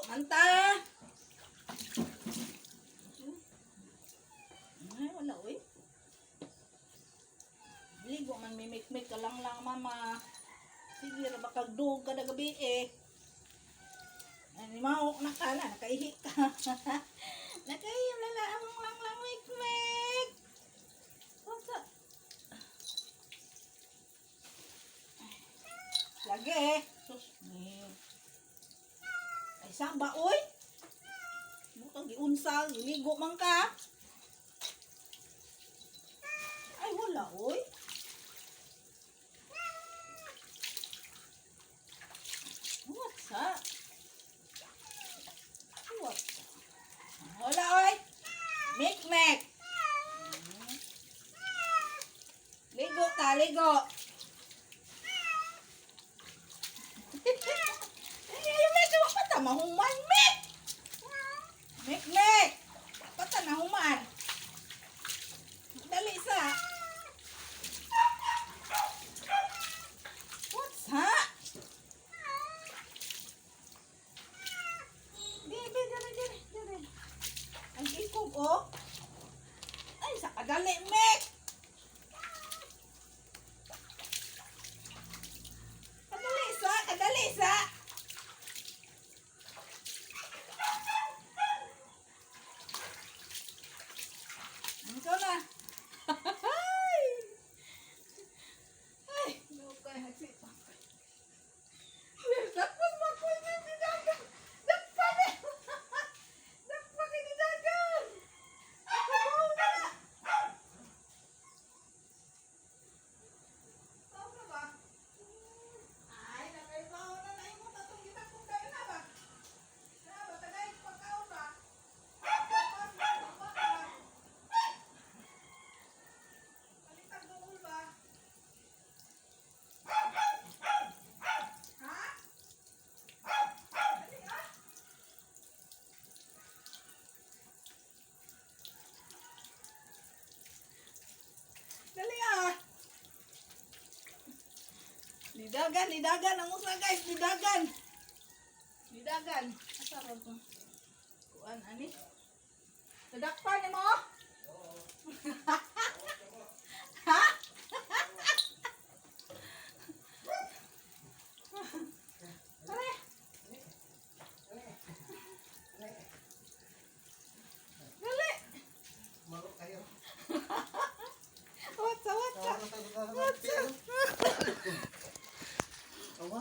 Man ta. Ay, wala oy. Ligo man mimik-mik ka lang lang, mama. Sige ra ba kag dug kada gabi eh. Ay, mao na ka na, nakaihi ka. Nakaihi na lang among lang lang mik-mik. What's up? Lagi eh. Sus, ni. Ay, samba, oy. Bukang giunsa, giligo man ka. Ay, wala, oy. What's up? What's up? Wala, oy. Mek-mek. Ligo ta, ligo. Ay, ay, mek, wa pa ta mahuman, mek. Mek, mek. Wa pa ta nahuman. Dali sa. What's ha? Di, di, dali, dali, dali. Ang ikog, oh. Ay, sa kadali, mek. Kadali sa, kadali sa. Ikaw na. Ay! Ay, lukay, hasi pa. Dakpan mo ko ni dagan. Dakpan eh. Dakpan ni dagan. Ako na. Tama ba? Ay, nakaibaw na na imo tatong gitakong dahil na ba? Na ba tagay pagkaon ba? Pagkaon ba? Palitag duol ba? Ha? Dali ah. Dali ah. Lidagan, lidagan. Ang usa guys, lidagan. Lidagan. Asa ron to? Kuan ani? Nadakpan ni mo? Ha? Pare. Dali. Maro kayo. What's up, what's up? What's up? Awa.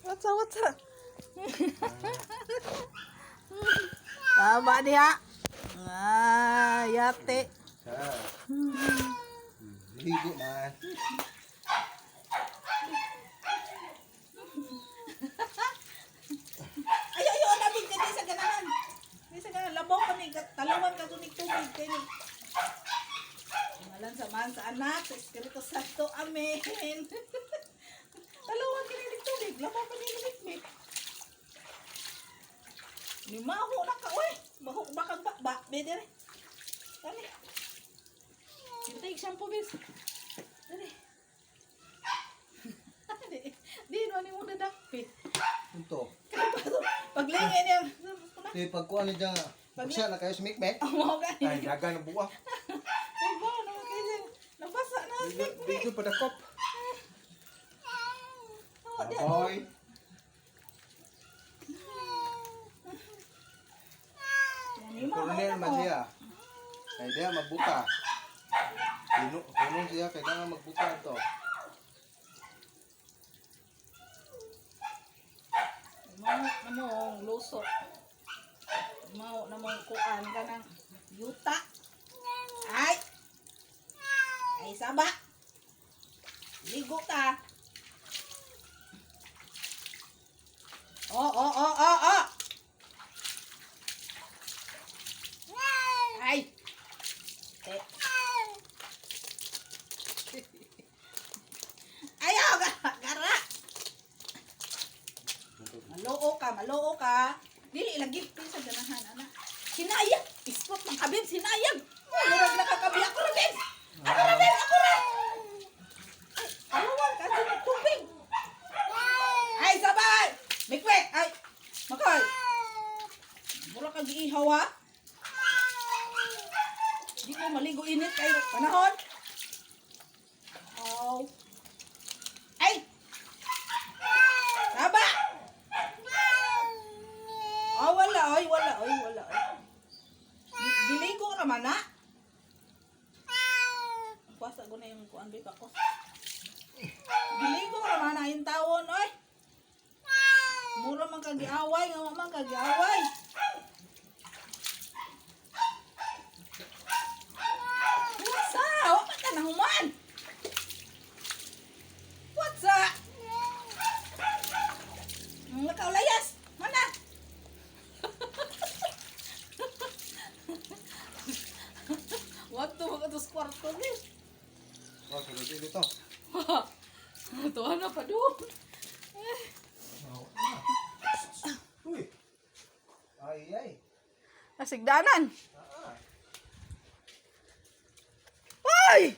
What's up, what's up? Tama diha. Ah, yate. Sa. Ligo man. Ayo, ayo, nabig ka di sa ganahan. Di sa ganahan. Labaw kami. Talawan ka kunig tubig. Kay ni. Ngalan sa man sa anak, sa Espiritu Santo. Amen. Talawan ka ni tubig. Labaw kami ni mikmik. Ni maho na ka, uy. Maho ba kang ba? Ba, be dire. Dali. Kita yung shampoo, bis. Dali. Di, di, no, ni mo dadakpit. Ito. Paglingin niya. Di pagkuan ni dyan. Bagsa na kayo sa mikmek. Ang mga gani. Ay, dagan ang buwa. Ay, ba, naman kayo dyan. Nabasa na ang mikmik. Dito pa dakop. Oh, di, Boy. Yan, yung mga Coronel anak man ko. siya. Ay, diya magbuta. Puno, puno siya kailangan magbuta ito. Mao na mong luso. Mao na mong kuan ka ng yuta. Ay! Ay, saba! Ligo ka! Oh, oh, oh, oh, oh! Ay! Eh. Ayaw! Gara! Maloo ka, maloo ka. Dili lagi sa ganahan ana. Sinayag, ispot ng kabib, sinayag. Murag nakakabi ako ra, babes. Ako ra, babes, ako ra. kagiaway, nga wa man kagiaway. What's up? Wa pa ka nahuman. What's up? Nakaulayas. Mana? What to mga tos kwarto ni? Oh, sunod dito. Tuwa na pa doon. Oh, na. Uy. Ay ay. Nasigdanan. Ah. Hoy!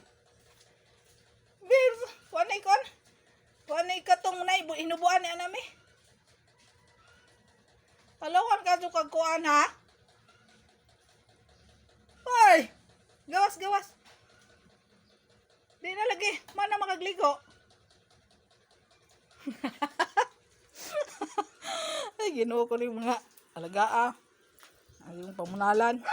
Babes, kuan na ikon. Kuan na ikatong na hinubuan ni anami. Palawan ka kag kuan ha. Hoy! Gawas, gawas. Di na lagi, mana makagligo. Ay, Ginoo ko rin mga alagaa. Ay, yung pamunalan.